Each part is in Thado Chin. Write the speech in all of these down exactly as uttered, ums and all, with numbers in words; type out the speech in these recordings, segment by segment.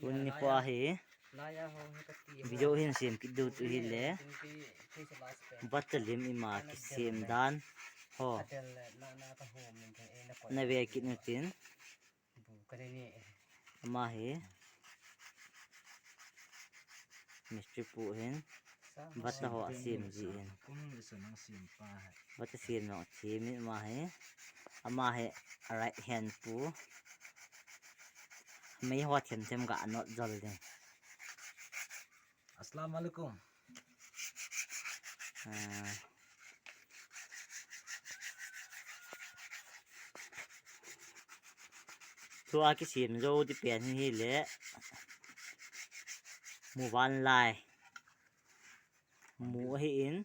Tuni po hi video hin sem kit diu chu hile, batalim ima kisem dan ho na ve kit utin. Ama hi mistri pu hin bata ho asem ji hin. Bata sem jong asem in ama hi. Ama hi a right hand pu. Mei ho them them ga not jol ding. Assalamu alaikum. Tua kisem jou di pen hi le. Muvanlai. Mu ahin.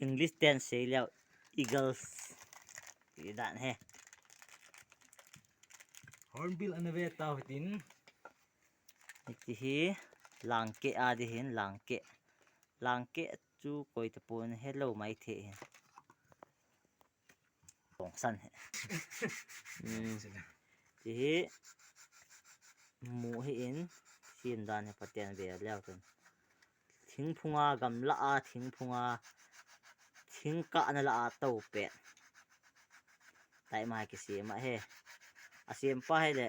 English ten sei leu eagles. Ti dan hi. Hornbill ana ve tau hitin. Hiti hi langkeh a di hin langkeh. Langkeh chu koi tapon hello mai the hin. Tongsan hi. Ti hi mu hi in, sem dan hi paten ve leu tun. Thingphunga gamla a, thingphunga, thingkah na la a to pet. Tai ma kisem ahi. Asem pa hi le,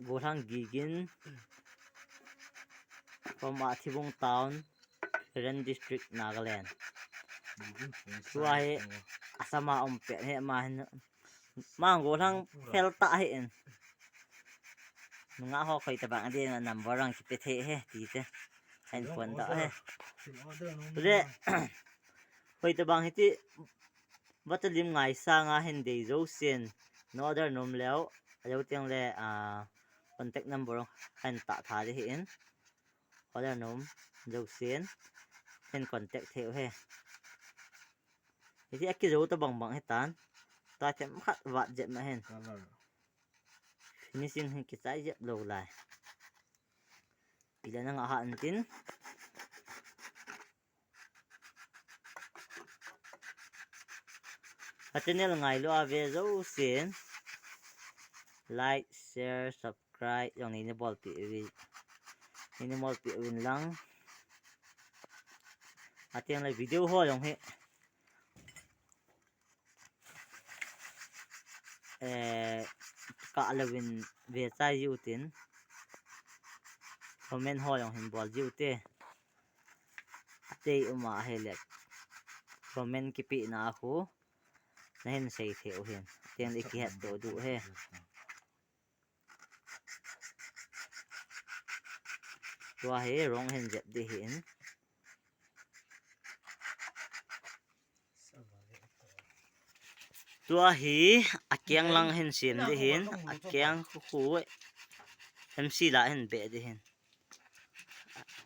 Golhang Gigin from Athibung Town, Peren District, Nagaland. Tua hi Assam a um pet hi ma hin. Ma Golhang fel ta hi in. Nunga ho khoi tabang di number rang kipe the hi ti te. Hin phone ta hi. Le khoi tabang hi ti. Batalim ngai sanga hin dei jousen, na order nom leu, a jou teng le, a, contact number hin ta tha di hi in. Order nom jousen hin contact thei u hi. Hiti a kijou tabang bang hi tan. Ta them khat vat jep ma hin. Finishing hin kichai jep lou lai. Ila nang a ha an tin. A channel ngailu a ve jousen like, share, subscribe jong neina bolpeh uvin, neina bolpeh uvin lang. A teng le video ho jong hi, eh, kah louvin ve chai jiu tin, comment ho jong hin bol jiu te. Atei um a hile comment kipeh na a khu na hin sei thei u hin. Teng le kihet to du he. Tua hi rong hin jep di hin. Tua hi akeng lang hin sem di hin, akeng khu khu M C la hin be di hin.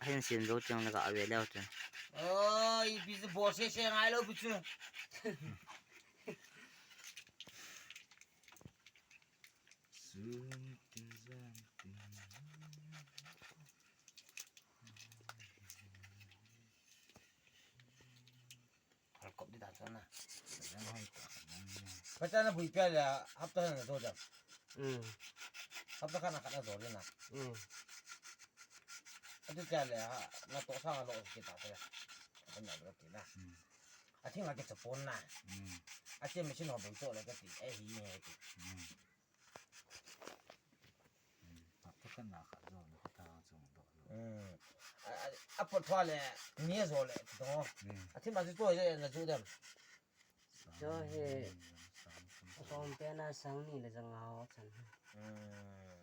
Hin sem jou teng le ga ve leu tun. Oi, bisu bo se se ngai lou bisu. Sun tin jan tin. Halkop di dan sana. Pachana bui pia le hapta na do jam. Hmm. Hapta kana kana do le na. Hmm. Atu pia le ha na to sa lo kita pia. Apa na lo kina. Hmm. Athing la ke chapon na. Hmm. Ache machine ho bui to le ka ti. Eh hi ne ti. Hmm. Hmm. Hapta kana kha do le ka ta chung do. Hmm. A, a, a pot thua le, ni zo le, ti to. Hmm. A thim a zu to je na zu dem. Cho he, sang, sang, sang, sang. Kong pe na sang ni le sang hao chan. Hmm.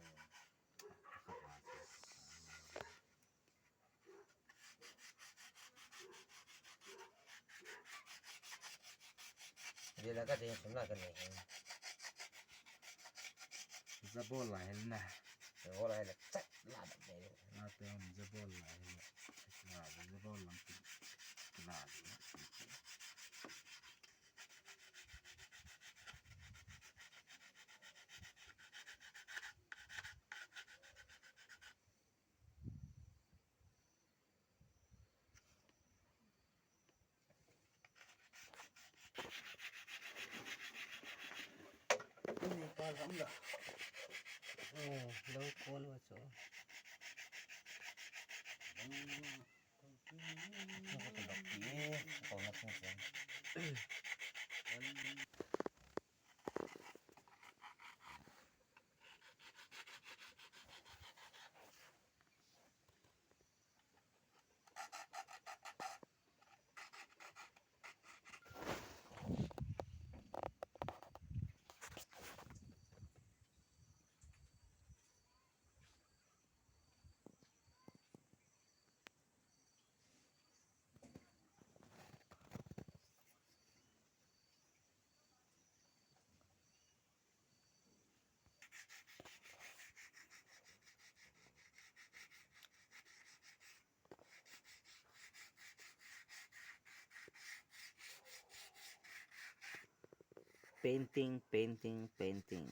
Dia la ka ding sum la ka ni. Jabol la hel na. Jabol la hel, chak la da ne. Na te hum jabol la hel. La jabol lang ki la. Lam la. Oh, lo kon wa cho. Ko ta dok ye, ko na tung sen. Painting, painting, painting.